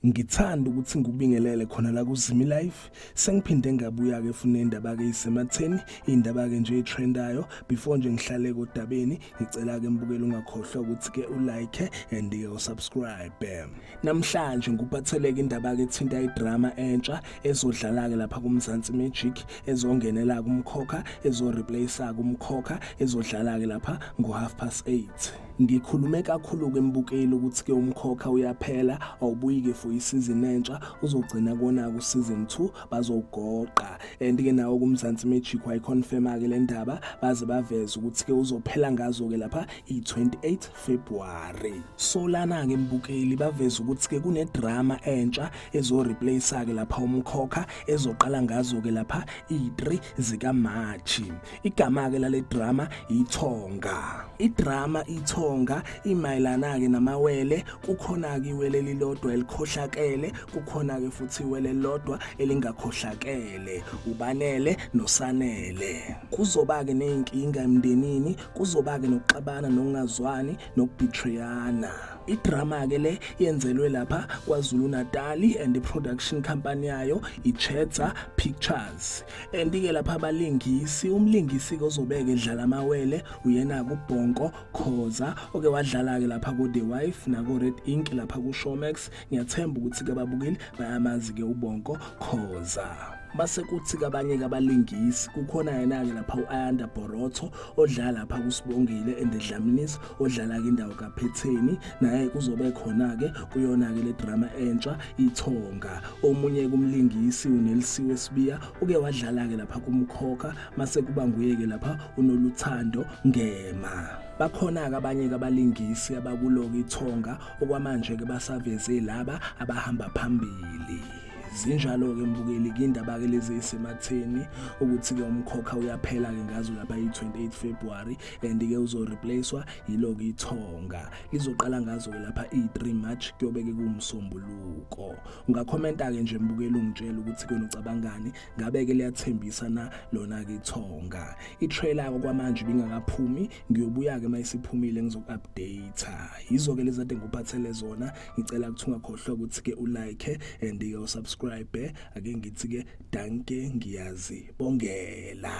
Ngithanda ukuthi ngikubingelele khona la kuZimi Life. Sengiphinde ngabuya ke funa indaba ke isematheni, indaba ke nje etrendayo. Before nje ngihlale kodabeni, ngicela ke mbukeli ungakhohlwa ukuthi ke ulike and ke usubscribe. Namhlanje ngikuphatheleke indaba ke ethinta idrama entsha ezodlala ke lapha kuMzansi Magic, ezongenela kumkhokha, ezoreplace kumkhokha, ezodlala ke lapha ngo 8:30. Ngikhulume kakhulu-ke mbukeli ukuthi-ke umkhokha uyaphela awubuyi-ke for isizini entsha uzogcina kona ku-season 2 bazowugoqa and-ke nawo kuMzansi Magic wayiconfirma-ke le ndaba baze baveze ukuthi-ke uzophela ngazo-ke lapha i-28 February. So lana-ke mbukeli baveze ukuthi-ke kunedrama entsha ezoreplace-ke lapha umkhokha ezoqala ngazo-ke lapha i-3 zikaMarch. Igama-ke lale drama ithonga. Idrama ithonga imayelana-ke namawele, kukhona-ke iwele elilodwa elikhohlakele, kukhona-ke futhi iwele elilodwa elingakhohlakele, uBanele noSanele. Kuzoba-ke ney'nkinga emndenini, kuzoba-ke nokuxabana nokungazwani nokubetrayana. Idrama-ke le yenzelwe lapha KwaZulu-Natali and i-production company yayo i-Chetza Pictures. And-ke lapha abalingisi, umlingisi-ke ozobeke edlala amawele uyena-ke uBhonko Khoza oke wadlala-ke lapha ku-The Wife nako-Red Ink lapha ku-Showmax. Ngiyathemba ukuthi-ke ababukeli bayamazi-ke uBonko Khoza. Base kuthi-ke abanye-ke abalingisi kukhona yena-ke lapha u-Ayanda Borotho odlala lapha kuSibongile and Dlaminis odlala-ke indawo kaPhetheni naye kuzobe khona-ke kuyona-ke le drama entsha ithonga. Omunye kumlingisi uNelisiwe Sibiya uke wadlala-ke lapha kumkhokha mase kuba nguye-ke lapha uNoluthando Ngema. Bakhona-ke abanye-ke abalingisi abakulo-ke ithonga okwamanje-ke basaveze laba abahamba phambili. Zinjalo-ke mbukeli kuyindaba-ke lezi ey'sematheni ukuthi-ke umkhokha uyaphela-ke ngazo lapha i-28 February and-ke uzoreplacewa yilo-ke ithonga. Lizoqala ngazo-ke lapha i-3 March kuyobe-ke kuwumsombuluko. Ungakhomenta-ke nje mbukeli ungitshele ukuthi ke ucabangani ngabe-ke liyathembisa na lona-ke ithonga. I-trailer-ke okwamanje ibingakaphumi ngiyobuya-ke uma isiphumile ngizoku-update-a. Yizo-ke lezi ade ngikuphathele zona ngicela ukuthi ungakhohlwa ukuthi-ke ulike and-ke usubscribe ake ngithi-ke danke ngiyazibongela.